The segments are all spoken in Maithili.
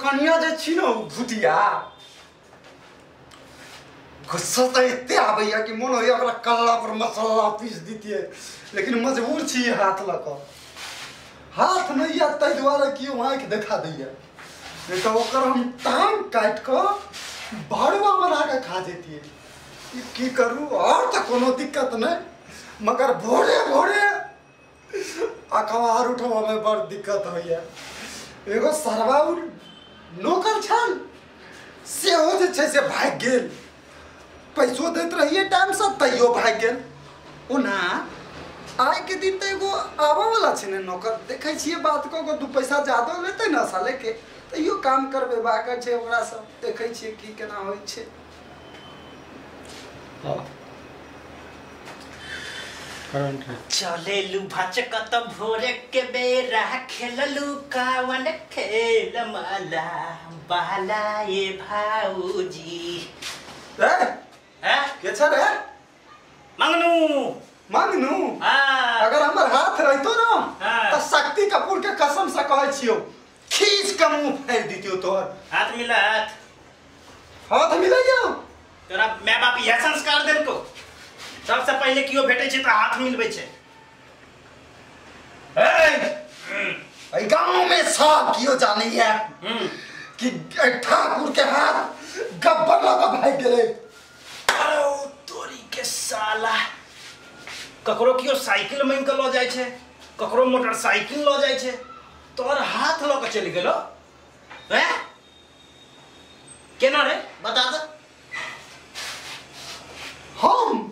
कनिया जे छी ने भुतिया गुस्सा तऽ एते आबैया कि मोन होइया ओकरा कल्ला पर मसाला पीस दितियै, लेकिन मजबूर छी हाथ लऽ कऽ। हाथ नहि यऽ ताहि दुआरे केओ आँखि देखा दैया, नहीं तऽ ओकर हम टांग काटि कऽ भरुआ बना कऽ खा जैतियै। की करू, और तऽ कोनो दिक्कत नहीं, मगर भोरे भोरे अखबार उठबऽमे बड़ दिक्कत होइया। एगो सरवा नौकर छल सेहो जे छै से भागि गेल, पैसो दैत रहियै टाइमसँ तैयो भागि गेल। ओना आइके दिन तऽ एगो आबऽवला छै ने नौकर, देखै छियै बात कऽ कऽ 2 पैसा जादो लेतै ने सालेके, तैयो काम करबेबाक छै ओकरासँ। देखै छियै की केना होइ छै। चलेलू भचकत भोरे के बेरा, खेललू कावन खेल माला बाला ये भाऊजी। के छ रे? मंगनू। मंगनू? अगर हमर हाथ रहितो ना त शक्ति कपूर के कसम से कहै छियो खींच के मुंह फेर दितियो तोहर। हाथ मिला, हाथ हाथ मिलैयो तोरा my बाप यह संस्कार देलको। सबसे पहले कियो भेटै छै त हाथ मिलबै छै। ए गांव में सब कियो जानैया कि ठाकुर के हाथ गब्बर लऽ कऽ भागि गेलै। अरे तोरी के साला, ककरो कियो साइकिल मांगि कऽ लऽ जाइ छै, ककरो मोटरसाइकिल लऽ जाइ छै, तोहर हाथ लऽ कऽ चलि गेलो। हैं केना रे बता दे। हम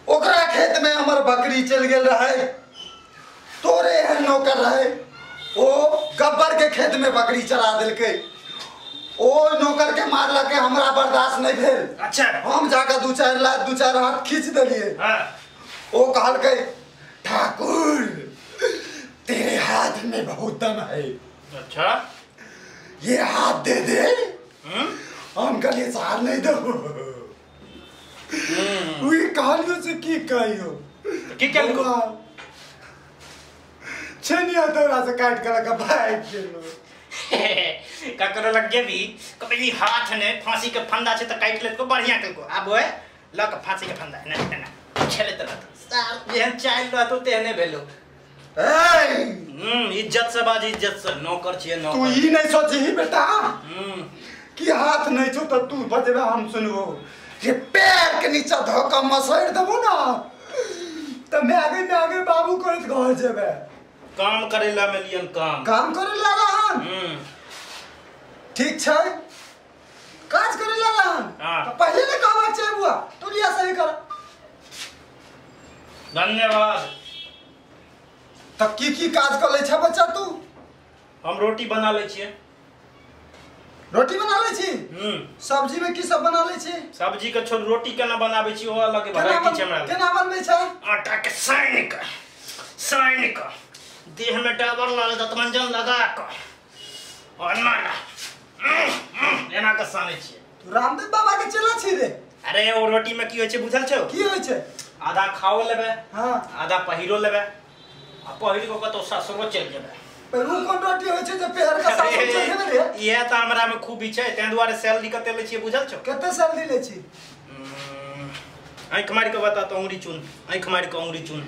ओकरा खेत में हमर बकरी चलि गेल रहे, तोरे एहन नौकर रहे, ओ गब्बर के खेत में बकरी चरा देलकै। ओ नौकर के मारलकै, हमरा बर्दाश्त नहीं भेल। अच्छा हम जाकर 2-4 लात 2-4 हाथ खींच देलिए। ओ कहलकै ठाकुर तेरे हाथ में बहुत दम है। अच्छा ये हाथ दे दे। हम कहलिए सार नहीं दो। कहलियो से की कहियो की कहलियो, छेनिया तोरा से काट के लगा भाग गेलो। ककरो लग जेबी कभी हाथ ने फांसी के फंदा छै त काटि लेतको, बढ़िया केलको। आब ओए ल के फांसी के फंदा ने एना छेलैत रहत, सार जेहन चाइल रहतो तेहने भेलो। ए इज्जत से बाज, इज्जत से नौकर छियै नौकर। तू ई नहीं सोचही बेटा कि हाथ नहीं छौ त तू बजबे हम सुनबो। ये पैर के नीचा धोका मसैर देबो ना त मैं आगे बाबू करत घर जेबे। काम करे ला मिलियन, काम काम करे ला रहन। ठीक छै, काज करे ला रहन। त पहले ने कहबाक छै बुआ, तू लिया सही कर। धन्यवाद। त की की काज कर ले छै बच्चा तू? हम रोटी बना ले छियै। रोटी बना ले छी? सब्जी में की सब बना ले छी? सब्जी के छोड़ रोटी केना बनाबै छी ओ अलग वैरायटी छै हमरा। केना बनबै छै? आटा के सानि के सानि के देह में डाबर लाल दतमंजन लगा के और ना एना के सानै छियै। तू रामदेव बाबा के चेला छी रे? अरे ओ रोटी में की होइ छै बुझल छौ? की होइ छै? आधा खाओ लेबै, हां आधा पहिरो लेबै, आ पहिर के कतौ ससुरो चलि जेबै। पर उ कोन रोटी होइ छै जे पेहर के सासुर चलि जेबै रे? इएह त हमरा में खूबी छै, तै दुआरे सैलरी कते लै छियै बुझल छौ? कते सैलरी लै छी? आँखि मारि के बता त अंगुरी चुन, आँखि मारि के अंगुरी चुन।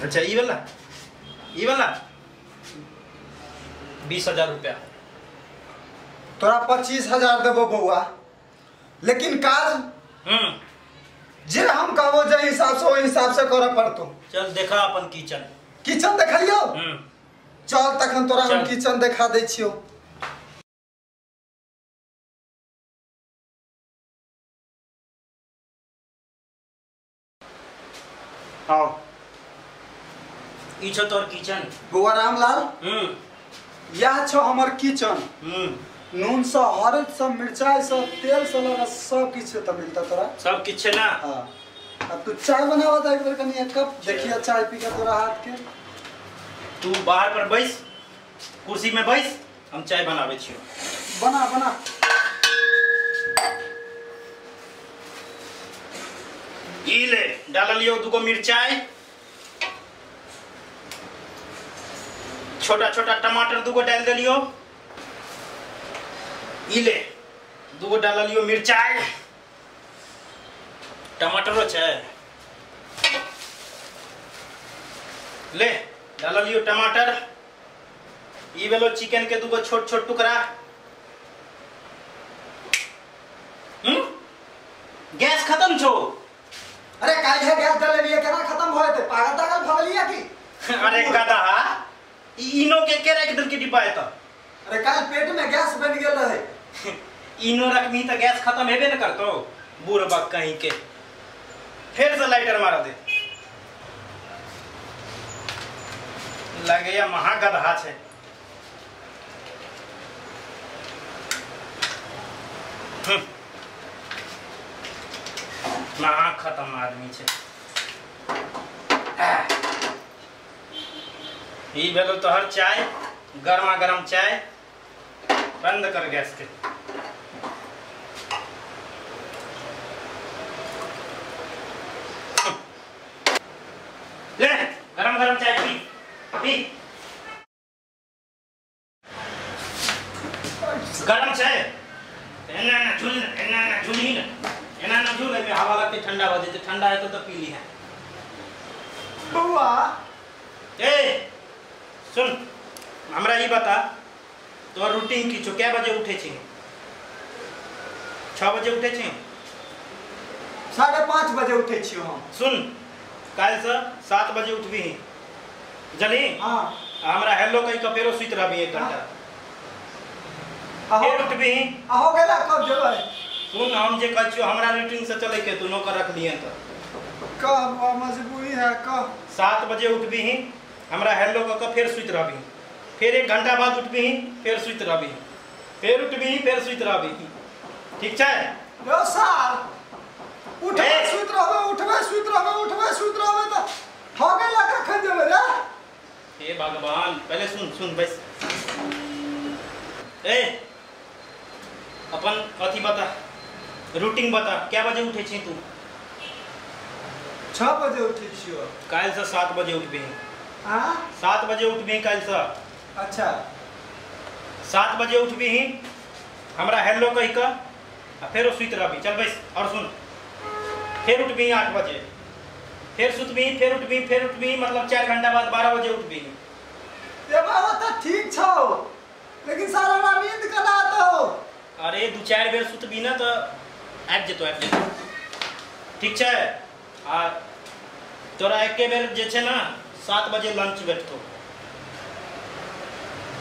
अच्छा ई वाला, ई वाला 20,000 रुपया। तोरा 25,000 देबो बौआ, लेकिन काज जे हम कहबो जे हिसाब से ओहि हिसाब से करऽ पड़तो। चल देखा अपन किचन। किचन देखलियो? चल तखन तोरा हम किचन देखा दै छियो। आओ ई छौ तोर किचन। बौआ रामलाल, यह छौ हमर किचन। नून से हरद से मिर्चाई से तेल से लगा सब किछु त मिलता तोरा। सब किछु छै ना? हां। अब तू चाय बनावा त एक बेर कनी एक कप देखिया चाय पी के तोरा हाथ के। तू बाहर पर बैस, कुर्सी में बैस, हम चाय बनाबै छियो। बना बना। ई ले डाललियो 2 गो मिर्चाई, छोटा छोटा टमाटर दूगो डाल देलियो। ई ले दूगो डालियो मिरचाई, टमाटरो छै, ले डालियो टमाटर। ई भेलो चिकन के दूगो छोट छोट टुकड़ा। गैस खत्म छो। अरे काल्हे गैस डाललियै केना खत्म भ जेतै? पागल तागल भ गेलियै की? अरे गधा, ई इनो के राखि देलकै डिब्बा एतऽ? अरे काल्हि पेट में गैस बनि गेल रहै। इनो रखबही तऽ गैस खत्म हेबे न करतौ, बुढ़बक कहीं के। फेर से लाइटर मार दे, लगैया महा गधा छै। महा खत्म आदमी छै। ई भेलो तोहर चाय, गरमा गरम चाय। बंद कर गैस के। ले गरम गरम चाय पी पी। गरम चाय एना ना झूल, एना ना झूलही ना, एना ना झूल, एमे हवा लगतै ठंडा हो जेतै। ठंडा हेतौ तऽ पी लीहे। बौआ ए सुन, हमरा ई बता तोहर रूटीन की छौ? कै बजे उठै छी? 6 बजे उठै छी? 5:30 बजे उठै छियौ हम। सुन, काल्हिसँ 7 बजे उठबिही, बुझलही? हाँ। हमरा हेलो कहि कऽ फेरो सुति रहबिही 1 घंटा, फेर उठबिही। अहो गेला कब जेबै? सुन, हम जे कहै छियौ हमरा रूटीन से चलै के, तू नौकर रखलिहन तऽ कह बौआ, मजबूरी है कह। 7 बजे उठबिही, हमरा हेलो कऽ कऽ फेर सुति रहबिही, फेर 1 घंटा बाद उठबिही, फेर सुति रहबिही, फेर उठबिही, फेर सुति रहबिही। ठीक छै? यौ सार, उठबै सुति रहबै, उठबै सुति रहबै, उठबै सुति रहबै तऽ हो गेला कखन जेबै रे? हे भगवान, पहले सुन सुन बैस। ए अपन अथी बता, रूटीन बता, कै बजे उठै छी तू? 6 बजे उठै छियौ। काल्हिसँ 7 बजे उठबिही। हाँ? 7 बजे उठबिही काल्हिसँ। अच्छा। 7 बजे उठबिही, हमरा हेलो कहि कऽ आ फेरो सुति रहबिही। चल बैस। और सुन, फेर उठबिही 8 बजे, फेर सुतबिही, फेर उठबिही, फेर उठबिही, मतलब 4 घंटा बाद 12 बजे उठबिही। ए बाबा तऽ ठीक छौ, लेकिन सारा हमरा नींद केना एतौ? अरे 2-4 बेर सुतबिही ने तऽ आबि जेतौ, आबि जेतौ। ठीक छै? आ तोरा एके बेर जे छै ने 7 बजे लंच भेटतौ।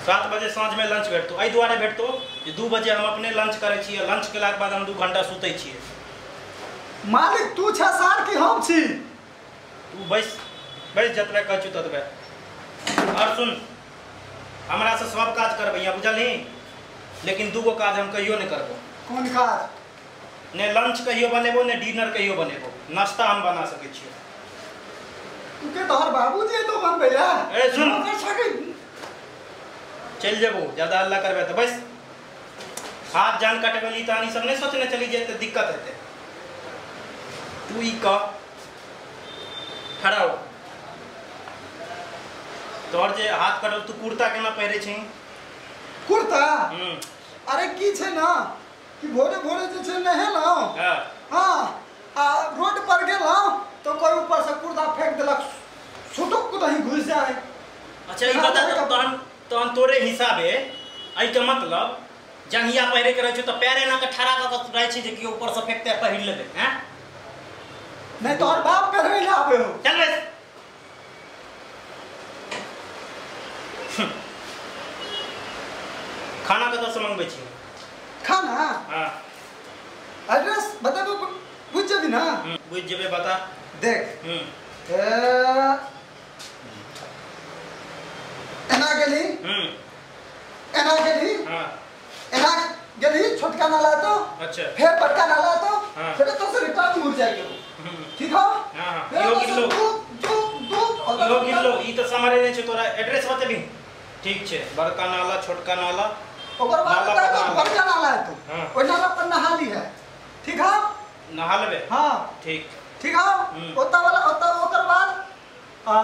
7 बजे साँझमे लंच भेटतौ। एहि दुआरे भेटतौ जे 2 बजे हम अपने लंच करै छियै, लंच केलाके बाद हम 2 घंटा सुतै छियै। मालिक तू छ सार की हम छी? तू बैस बैस, जतबे कहै छियौ ततबे। और सुन, हमरासँ सब काज करबैया, बुझलही? लेकिन 2 गो काज हम कहियो नहि करबो। कोन काज? ने लंच कहियो बनेबो, ने डिनर कहियो बनेबो। नाश्ता हम बना सकै छियै। तू के तोहर बाबूजी तो बनबै ला? ए सुन, चलि जेबो, ज्यादा हल्ला करबै तऽ बैस। हाथ जान कटबेली तहन ई सब नहि सोचने चली जेतै, दिक्कत हेतै। तू ई कह, खड़ा हो। तोहर जे हाथ कटल, तू कुर्ता केना पहिरै छही? कुर्ता? अरे की छै ना कि भोरे भोरे जे छै नहेलहुँ, हाँ, आ रोड पर गेलहुँ तो कोई ऊपर से कुर्ता फेंक देलक, सुटुक दही घुसि जाय। अच्छा ई बता, तहन तहन तोरे हिसाबे एहिके मतलब जंघिया पहिरे के रहै छौ तऽ पैर एना के ठड़ा कऽ कऽ रहै छै जे केओ ऊपर से फेंकते पहिर लेबै? हैं? नहीं तोहर बाप पहिरै लए आबै हो। चल बैस। खाना कतऽ से मंगबै छी? खाना? हाँ। एड्रेस बतेबो बुझ जेबी ना? बुझ जेबै, बता। देख, एना गेली, एना गेली, एना गेली, छोटका नाला तो, अच्छा, फिर बड़का नाला तो, हाँ। फिर तो से रिटर्न मुड़ जाएगी। ठीक हो? हाँ। फिर इहो तो से गिरलो। दू दू दू इहो गिरलो। ई तऽ समरे नहि छै तोरा। एड्रेस बतेबी? ठीक छै, बड़का नाला, छोटका नाला, ओकर बाद नाला पर एगो नाला। बड़का नाला है तो हाँ। ओहि नाला पर नहा ली है। ठीक है? नहा लेबै? हाँ। ठीक। ठीक है? ओतऽ वाला ओतऽ ओकर बाद आ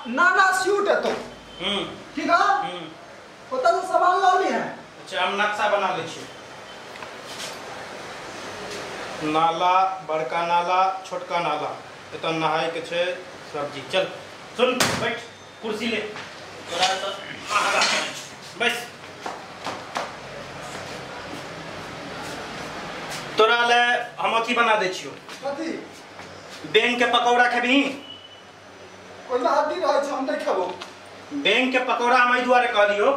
नाना स्यूट एतो। ठीक है, ओतऽ से सामान लऽ लिहे। अच्छा हम नक्शा बना लै छी। नाला, बड़का नाला, छोटका नाला, एतऽ नहाय के छै सब्जी। चल सुन, बैठ कुर्सी ले, तोरा तऽ महगा बैस। तोरा ले हम अथी बना दै छियौ। कथी? बैंक के पकौड़ा खेबही? ओहिमे हड्डी रहै छै, हम नहि खेबौ। बैंक के पकौड़ा हम एहि दुआरे कहलियौ,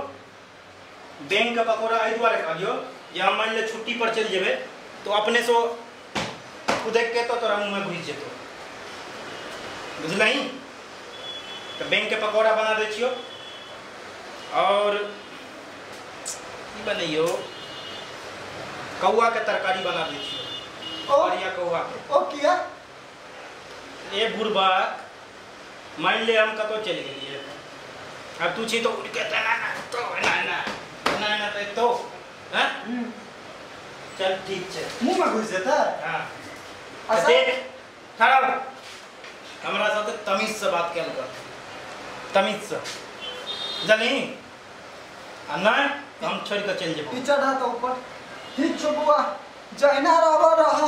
बैंक के पकौड़ा एहि दुआरे कहलियौ जे हम मान ले छुट्टी पर चलि जेबै तो अपने से कुदैक के तो तोरा मुँहमे घुसि जेतौ, बुझलही? तो बैंक के पकौड़ा बना दै छियौ। और की बनैयौ, कौआ के तरकारी बना दै छियौ, बढ़िया कौआ के। ओ किया? ए बुढ़बाक, मान ले हम कतौ चलि गेलियै, अब तू छी तो उठ के ना ना तो ना ना ना ना तो हैं, चल ठीक छै, मुँह में घुसि जेतै। हाँ देख, खड़ा हमरा साथे तमीज से बात कयल कर, तमीज से, जानही? आ नहीं तो हम छोड़ के चलि जेबौ। ई चढ़ा तो ऊपर। ठीक छौ बौआ, जहिना रहबऽ रह,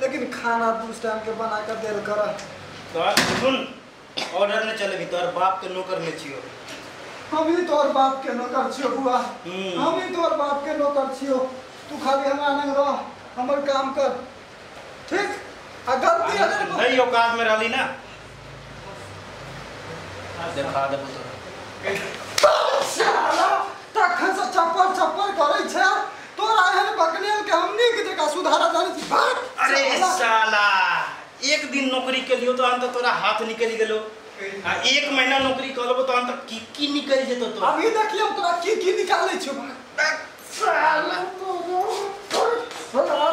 लेकिन खाना दू टाइम के बना के देल कर। तो सुन, ऑर्डर नहीं चलेबी, तोहर बाप के नौकर नहीं छियो। हम ही तोहर बाप के नौकर छियो बुआ, हम ही तोहर बाप के नौकर छियो। तू खाली हमरा लग रह, हमर काम कर, ठीक? आ गलती अगर नहीं औकात में रहली ना, देखा देबो तोरा। साला तखन से चप्पल चप्पल करै छै, तोरा एहन बकलेल के हम नीक जकाँ सुधारा जानै छी। अरे साला, एक दिन नौकरी के लियो तो अंत तोरा हाथ निकलि गेलो, आ एक महीना नौकरी कर लेबो तो अंत की की निकलि जेतो तोरा। अभी देखियो हम तोरा की की निकालै छियो। साला तोरा